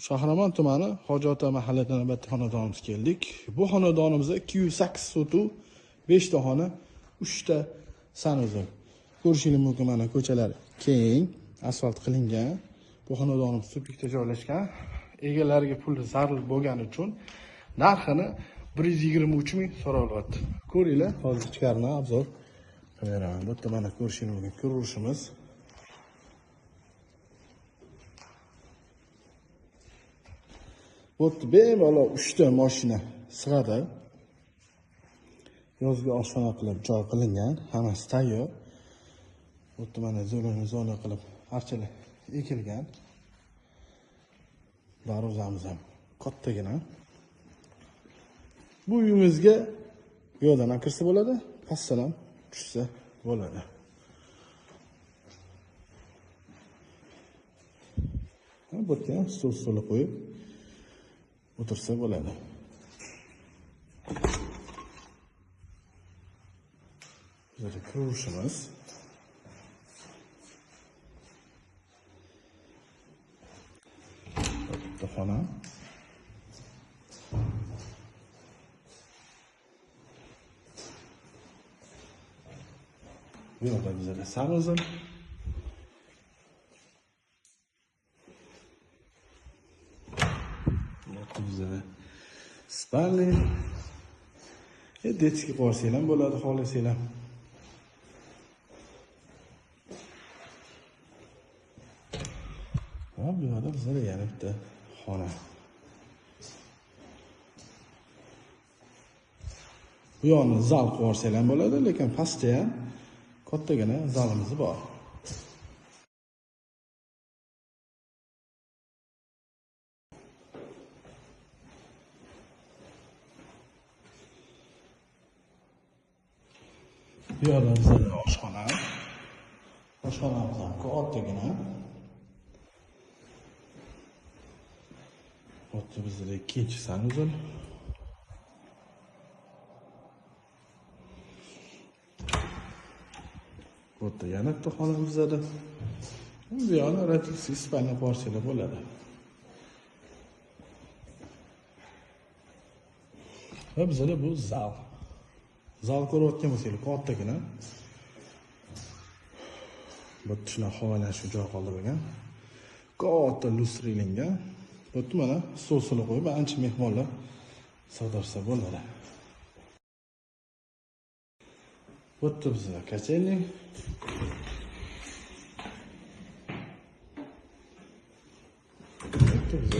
Shahramon tumani Hojiota mahallada navbatdagi xonadonimizga keldik. Bu xonadonimizda 208 sotuv, 5 ta xona, 3 ta sanuzel. Ko'rishingiz mumkin, mana ko'chalar keng, asfalt qilingan. Bu xonadonimiz tupikda joylashgan. Egalariga pul zarur bo'lgani uchun narxini 123 ming so'ralyapti. Ko'ringlar, hozir ichkarini obzor qilib beraman. Bu yerda mana ko'rishingiz mumkin, ko'rishimiz. Bu yerda bemalol 3 ta mashina sig'adi. Yozgi oshxona qilib joy qilingan, hammasi tayyor. Bu yerda mana zona zona qilib archalar ekilgan. Darvozamiz ham kattagina. Bu uyimizga bu yoqdan ham kirsa bo'ladi, pastdan ham tushsa bo'ladi. Bu yerga ham stol qo'yib o'tirsa bo'ladi. Bizda ko'rishimiz. Bitta xona. Bu yoqda bizda sanuzel. Bizda spalni, detski qo'ysanglar ham bo'ladi, xohlasanglar. Va bu yerda bizda yana bitta xona. Bu yoqni zal qo'ysanglar ham bo'ladi, lekin pastda ham kattagina zalimiz bor. Bu yerda bizda oshxona. Oshxonamiz ham kattagina. Bu yerda bizda ikkinchi sanuzel. Bu yerda yana bitta xona bizda. Bu yoqni rotilsiz spalni qo'ysalar bo'ladi. Va bizda bu zal. Zal ko'rayotgan bo'lsangiz kattagina. Bu yerda shunaqa havolanishga joy qoldirilgan. Katta lustra ilingan. Bu yerda mana stol qo'yib ancha mehmonlar sig'dirsa bo'ladi. Bu yerda bizda kotelnik. Bu yerda bizda